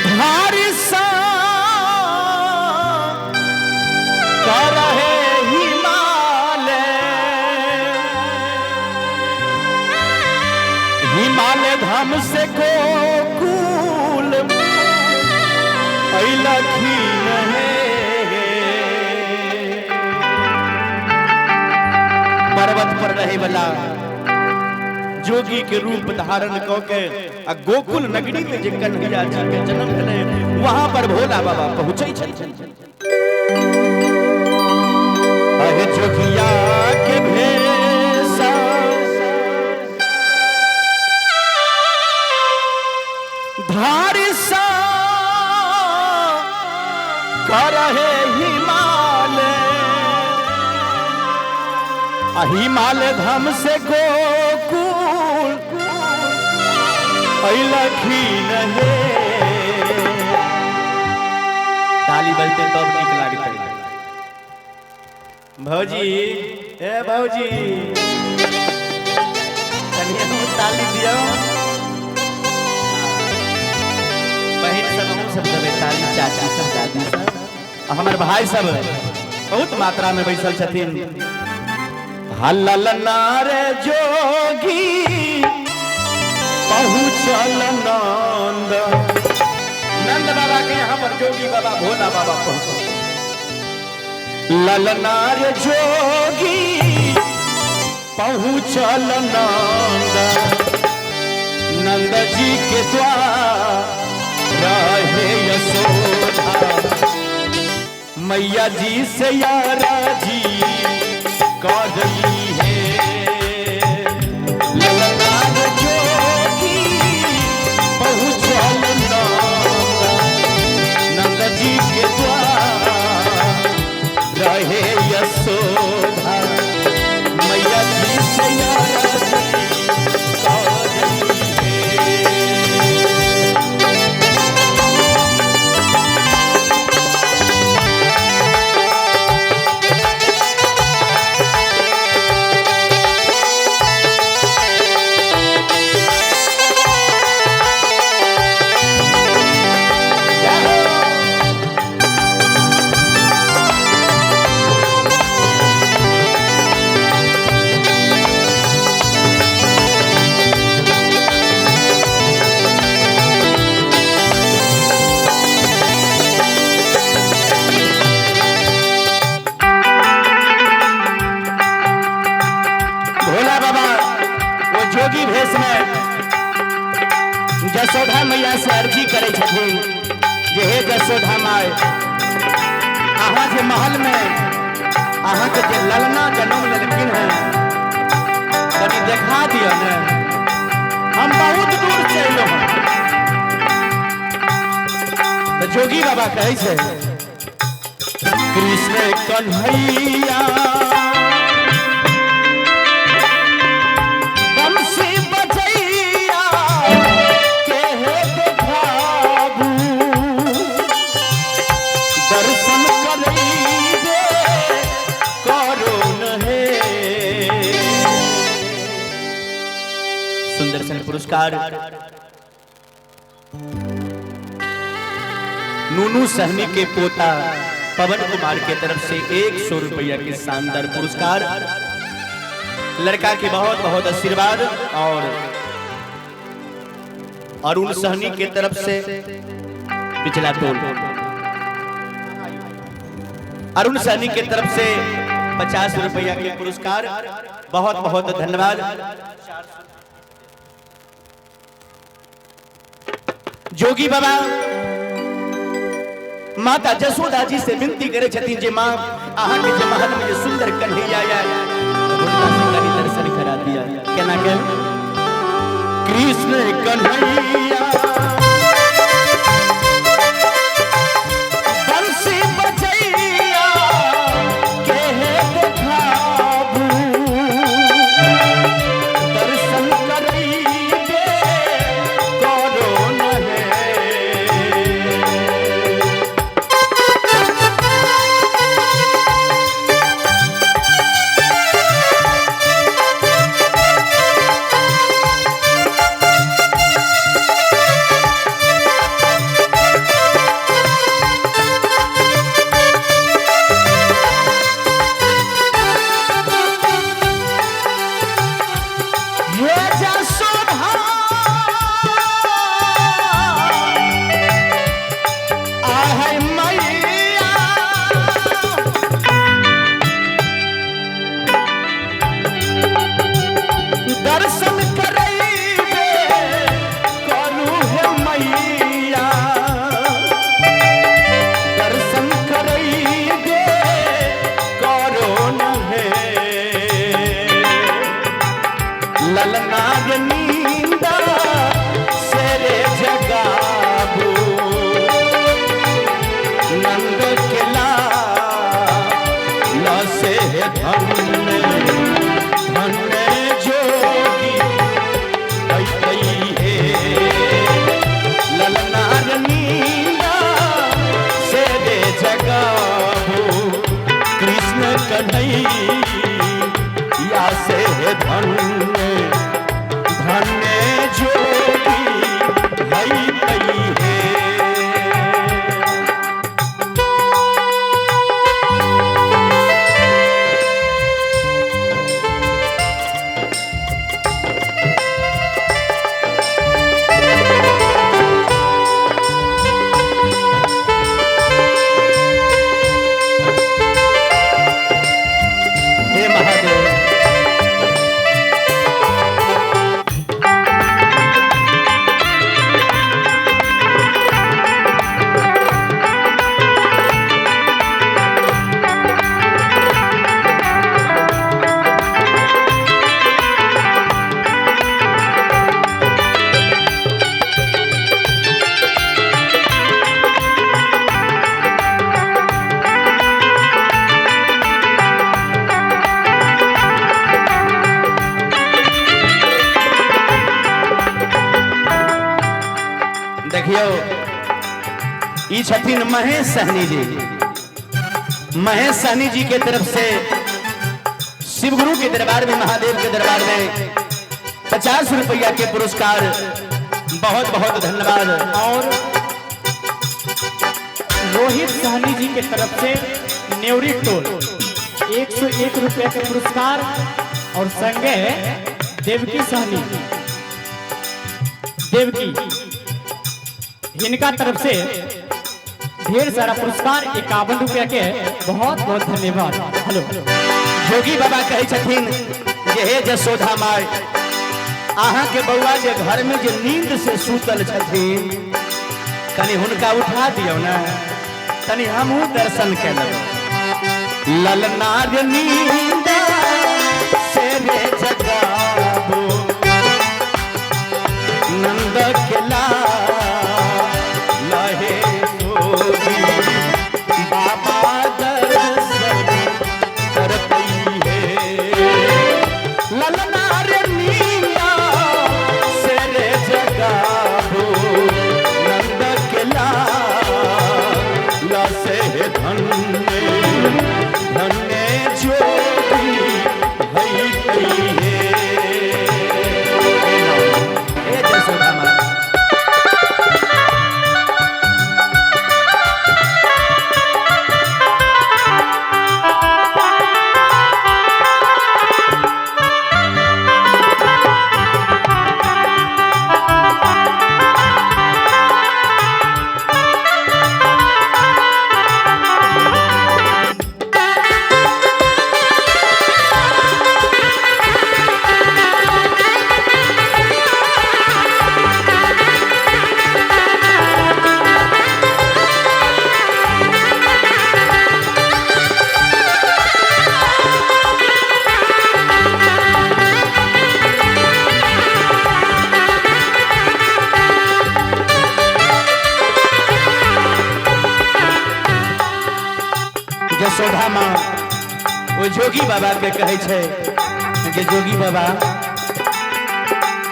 धारी सा करहे हिमालय, हिमालय धाम से गोकुल अइलखिन हे। पर्वत पर रहे वाला जोगी के रूप धारण क के आ गोकुल नगरी में जे कन्हैया जी के जन्म भेलै वहां पर भोला बाबा पहुंचे छथिन। अहे जोगिया के भेषा धारी सा करहे हिमालय, आ हिमालय धाम से गोकुल अइलखिन हे। ताली बजते तब नीक लागतै। भौजी ए भौजी कनि ताली दियौ। बहिन सब अहूँ सब देबै ताली, चाची सब, दादी सब, आ हमर भाई सब बहुत मात्रा में बैसल छथिन। हल्लल नारे जोगी पहुँचल नंद, नंद बाबा के यहाँ पर जोगी बाबा भोला बाबा पहुँचल। ललनार जोगी पहुँचल नंद, नंद जी के द्वार रहे यशोदा, मैया जी से यारा जी करली है। ललनार जोगी पहुँचल नंद, नंद जी के द्वार रहे यशोदा, मैया जी से यारा जी करली है। भोला बाबा वो जोगी भेष में जसोधा मैया से अर्जी करे छथिन जे हे जसोधा माय, अहाँ जे महल में अहाँ के जे ललना जन्म लेलखिन हैं कनि देखा दिअ ने, हम बहुत दूर से अयलहुँ हँ। तऽ जोगी बाबा कहै छै कृष्ण कन्हैया बंसी बजैया के हे देखाबू, दर्शन करैबे करो न हे। सुंदर सन पुरस्कार नूनू सहनी के पोता पवन कुमार के तरफ से 100 रुपया के शानदार पुरस्कार। लड़का के बहुत बहुत आशीर्वाद। और अरुण सहनी के तरफ से पिछला टोल अरुण सहनी के तरफ से 50 रुपया के पुरस्कार। बहुत बहुत धन्यवाद। जोगी बाबा माता जसोदा जी से विनती करे छथिन जे माँ अहाँ के जे महल में जे सुंदर कन्हैया या हुनका से कनि दर्शन करा दिया। केना के कृष्ण कन्हैया बंसी बजैया के हे देखाबू, दर्शन करैबे करो न हे। जसोधा आहे मैया, दर्शन करैबे करू हे मैया, दर्शन करैबे करो न हे। ललना रे नींदा से रे जगाबू, नंद के लाल से धन्य धन्य जोगी ऐतई हे। ललना रे नींदा से रे जगाबू, कृष्ण कन्हैया से धन्य धन्य जोगी ऐतई हे। हे महादेव, देखियो ई छथिन महेश सहनी जी। महेश सहनी जी के तरफ से शिवगुरु के दरबार में, महादेव के दरबार में 50 रुपया के पुरस्कार, बहुत बहुत धन्यवाद। और रोहित सहनी जी के तरफ से नेवरी टोल 101 रुपया के पुरस्कार और संगे देवकी सहनी देवकी इनका तरफ से ढेर सारा पुरस्कार 51 रुपया के, बहुत बहुत धन्यवाद। हेलो जोगी बाबा कहै छथिन जे हे जसोधा माय, अहाँ के बौआ जे घर में जे नींद से सुतल छथिन, कनि हुनका उठा दियौ ने, तनि हमहूँ दर्शन केलहुँ। ललना रे नींद से रे जगाबो, नंद के लाल हे जोगी, बाबा दर्शन करतई हे। ललना रे नींदा से रे जगाबो, नंद के लाल से धन्य धन्य जोगी भइतई हे। हे जसोदा माँ, जसोधा माँ ओ जोगी बाबा के कहै छै जे जोगी बाबा,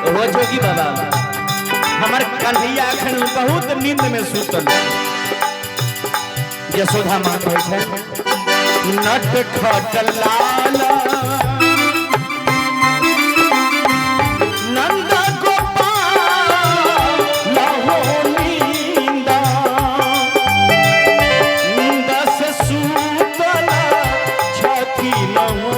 ओ जोगी बाबा, हमर कन्हैया अखन बहुत नींद में सुतल। जसोधा माँ कहै छै नट खट लाल नंद गोपाल हो नींदा, नींद से सुतल छथिन हो।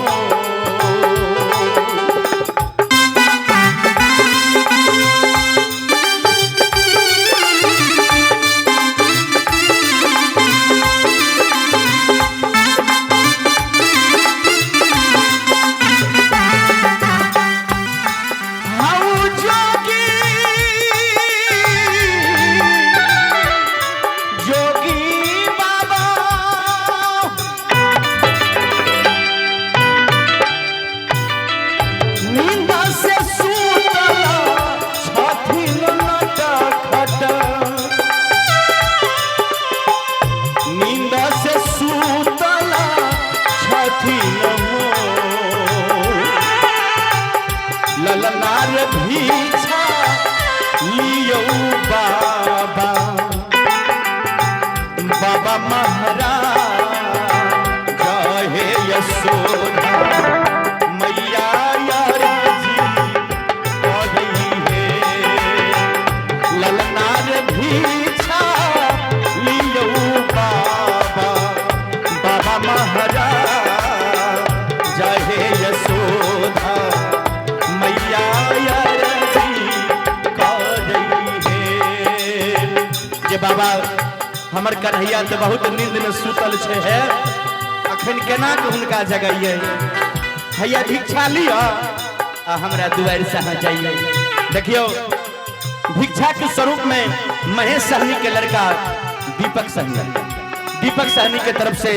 बाबा हमर कन्हैया तो बहुत नींद में सुतल छे है, अखन केना के हुनका जगैये, हैया भिक्षा लिअ आ हमरा दुआरि से अहाँ जाइए। देखियो भिक्षा के स्वरूप में महेश सहनी के लड़का दीपक सहनी, दीपक सहनी के तरफ से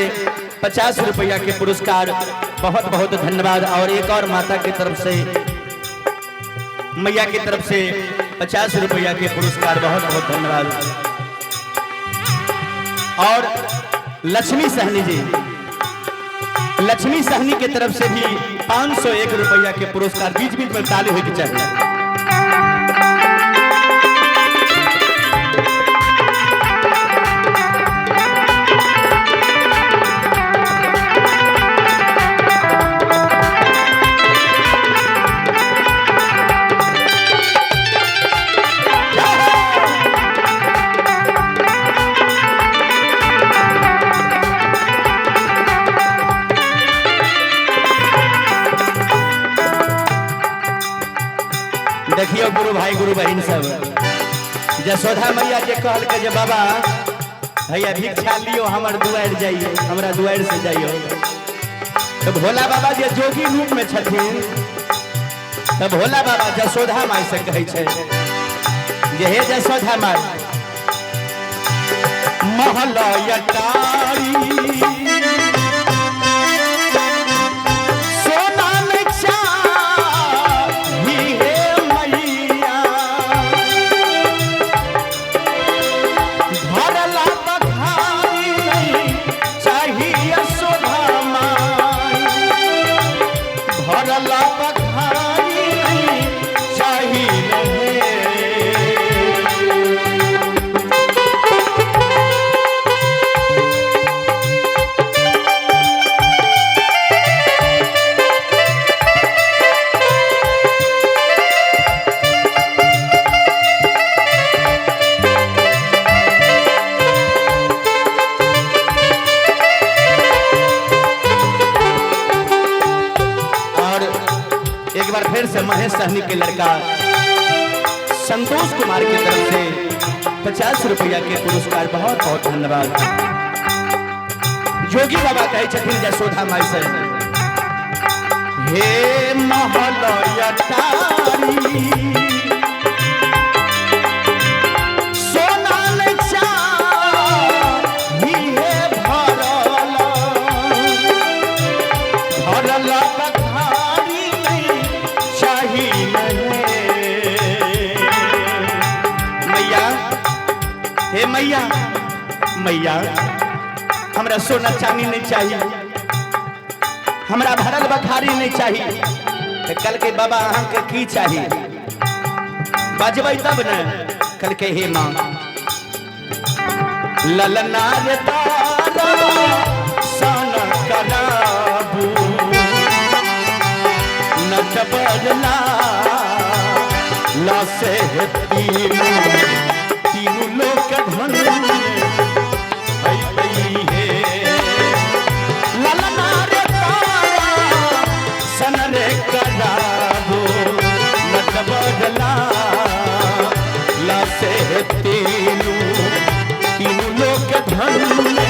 50 रुपया के पुरस्कार, बहुत बहुत धन्यवाद। और एक और माता के तरफ से, मैया की तरफ से 50 रुपया के पुरस्कार, बहुत बहुत धन्यवाद। और लक्ष्मी सहनी जी, लक्ष्मी सहनी के तरफ से भी 501 रुपया के पुरस्कार। बीच बीच में ताली होके चाहिए। देखियो गुरु भाई गुरु बहन सब, जसोदा मैया जे कहल के जे बाबा भैया भिक्षा लियो हमर दुआरि जाइयो, हमरा दुआरि से जाइयो, तो भोला बाबा जे जोगी रूप में छथिन, तो भोला बाबा जसोदा माई से कहै छै जे हे जसोदा माई महल अटारी महेश सहनी के लड़का संतोष कुमार की तरफ से 50 रुपया के पुरस्कार, बहुत बहुत धन्यवाद। जोगी बाबा कहे छथिन जसोदा माई से हे महल अटारी सोना चाही हे भरल भरल बखारी चाही मैया, हे मैया, मैया हमरा सोना चांदी नहीं चाहिए, हमरा भरल बखारी नहीं चाहिए। तो कल के बाबा अहाँ के की चाहिए बजबै तब ने। कल के हे माँ ललना रे तारा सन कराबू नट बजला लासे तीनू तीनू लोक धन हे ललना रे तारा सन रे कराबू नट बजला लासे तीनू तीनू लोक धन हे।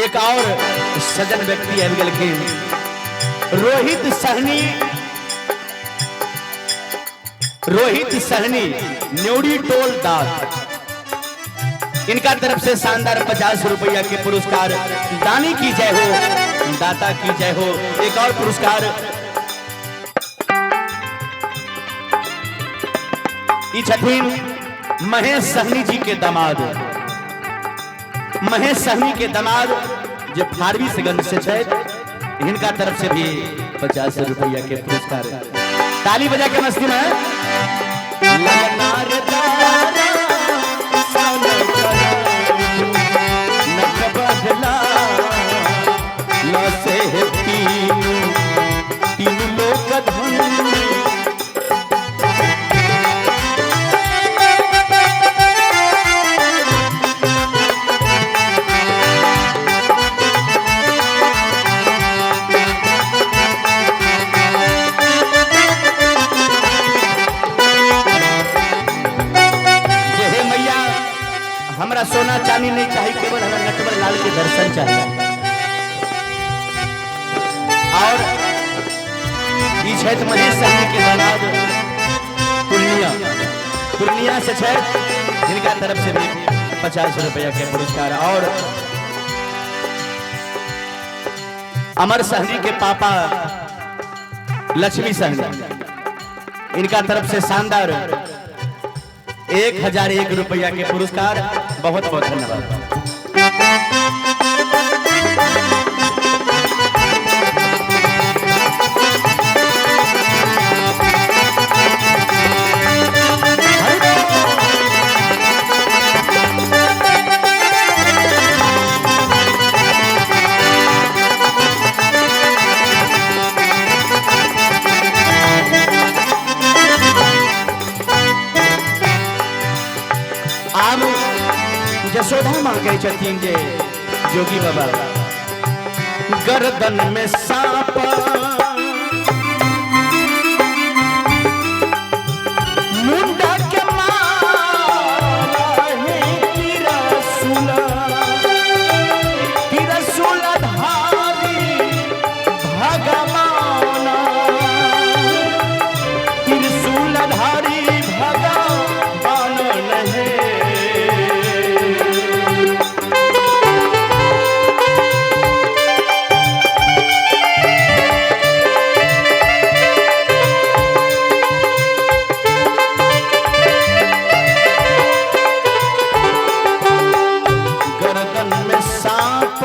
एक और सजन व्यक्ति आबि गेलखिन, रोहित सहनी रोहित सहनी न्योड़ी टोल दास, इनका तरफ से शानदार 50 रुपया के पुरस्कार। दानी की जय हो, दाता की जय हो। एक और पुरस्कार ई छथिन महेश सहनी जी के दामाद, महेश सहनी के दामाद जो फारबिसगंज से छथि, इनका तरफ से भी 50 रुपया के पुरस्कार। ताली बजा के मस्ती में। तीन लोक धन जे हे मैया, हमरा सोना चांदी नहीं चाहिए, केवल हमरा नटवर लाल के दर्शन चाहिए। और ई छथि महेश सहनी के दामाद पूर्णिया, पूर्णिया से छथि, जिनका तरफ से भी 50 रुपया के पुरस्कार। और अमर सहनी के पापा लक्ष्मी सहनी, इनका तरफ से शानदार 1001 रुपया के पुरस्कार। बहुत बहुत धन्यवाद। आब जसोदा मां कहै छथिन जे जोगी बाबा गर्दन में सांप मुंडा के माला हे तिरसुल, तिरसुल धारी भगवान, त्रिशूल धारी भगवान है। गर्दन में सांप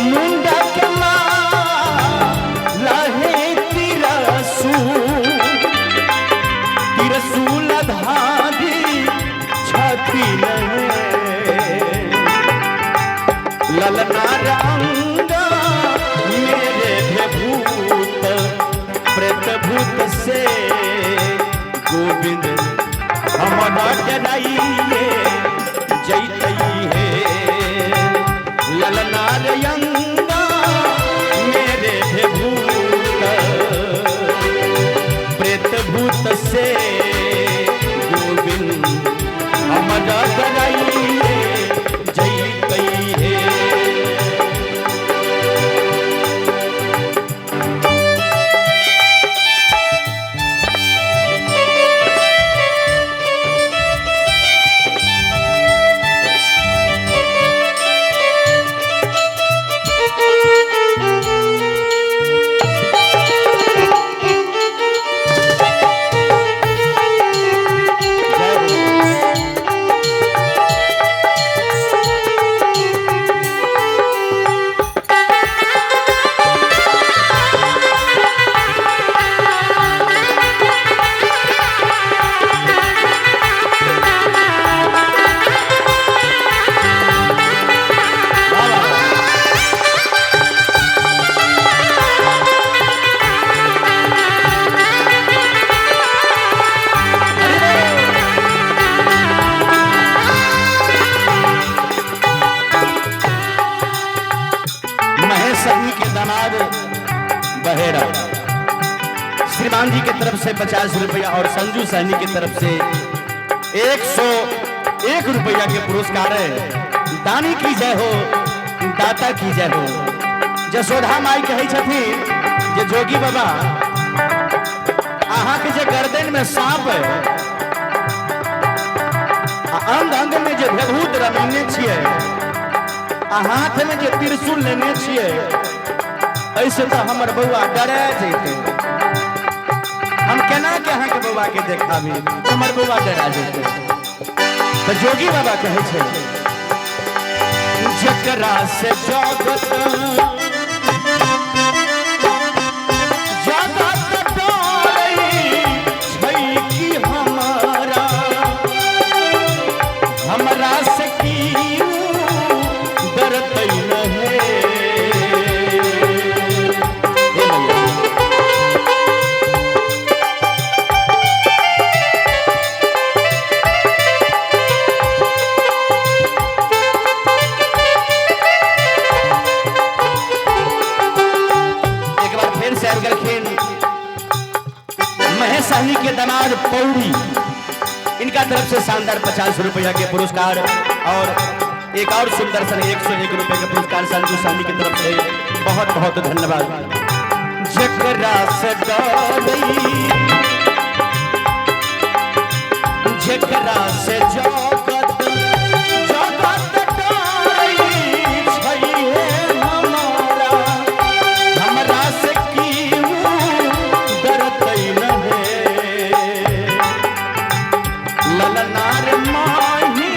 मुंडा के माला हे तिरसुल, तिरसुल धारी छाती लहे ललना रंग मेरे भूत प्रेत भूत से गोविंद हमरा डराइए जैतई है। ललना रंग मेरे भूत प्रेत भूत से गोविंद हमरा डराइए जैतई है। जय हो। वाह, वाह। महेश सहनी के दामाद बहेरा श्रीमान जी के तरफ से 50 रुपया और संजू सहनी की तरफ से 101 रुपया के पुरस्कार है। दानी की जय हो, दाता की जय हो। जसोधा माई कहै छथिन जे जोगी बाबा अहाँ के जे गर्दन में सांप है आ अंग अंग में जे भेभूत रमने छियै आ हाथ में जे त्रिशूल लेने छियै, ऐसे तो हमर बौआ डरा जेतै। हम केना के अहाँ के बौआ के देखाबी, हमर बौआ डरा जेतै। तो जोगी बाबा कहै छै, जकरा से जगत जगत डरै छै कि हमरा, हमरा से की डरतै नहे। हे मैया, एक बार फिर से आबि गेलखिन महेश सहनी के दामाद पौड़ी, इनका तरफ से शानदार 50 रुपया के पुरस्कार और एक और सुंदर सन 101 रुपए के पुरस्कार संजू सहनी की तरफ से बहुत बहुत धन्यवाद। जकरा से डरै, जकरा से जगत जगत डरै छै हे हमारा, हमरा से की डरतै नहे। ललनार माही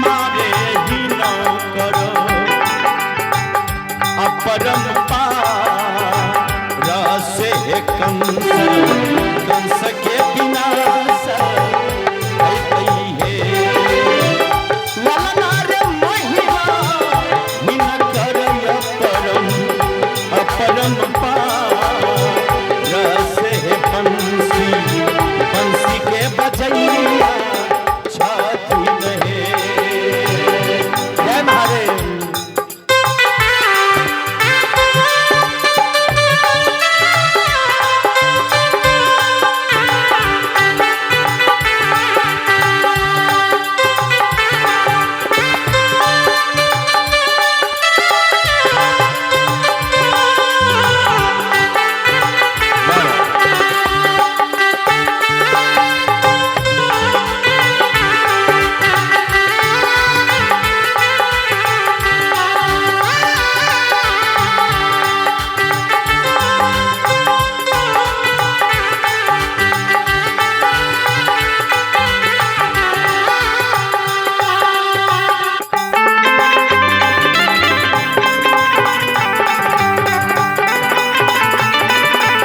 मारे ही न करो अपरंपार से कंस, कंस के विनाश ऐतै हे। ललनार महिमा ही न करय अपरम अपरंपार से बंसी, बंसी के बजैया छाती नहे। जय महादेव।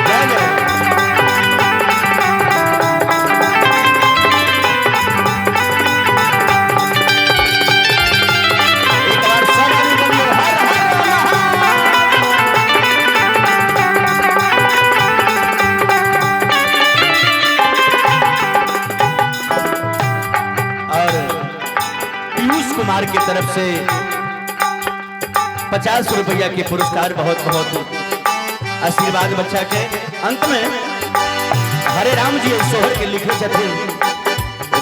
जय जय। एक बार सब आदमी बोलिए हर हर महादेव। और पीयूष कुमार की तरफ से 50 रुपया के पुरस्कार, बहुत बहुत आशीर्वाद बच्चा के। अंत में हरे राम जी सोहर के लिखे छथिन,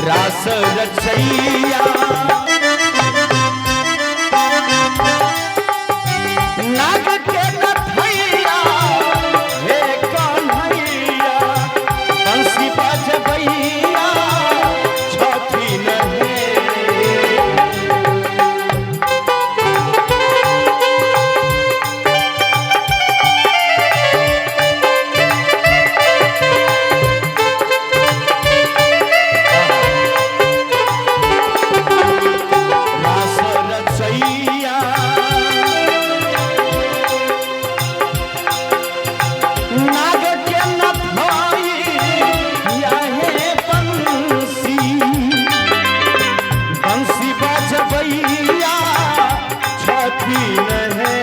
रास रचैया नाग के नथैया, हे कन्हैया बंसी बजबैया छथि नहे। रास रचैया नाग के नथैया, हे बंसी बंसी बजबैया छथि नहे।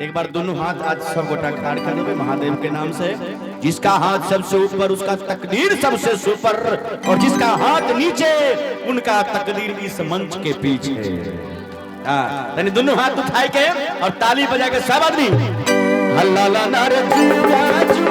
एक बार दोनों हाथ आज सब गोटा खाड़ कर देवे महादेव के नाम से। जिसका हाथ सबसे ऊपर उसका तकदीर सबसे सुपर, और जिसका हाथ नीचे उनका तकदीर इस मंच के पीछे। हाँ, यानी दोनों हाथ उठाए के और ताली बजा के सब आदमी हल्ला ला नार जुआ जुआ।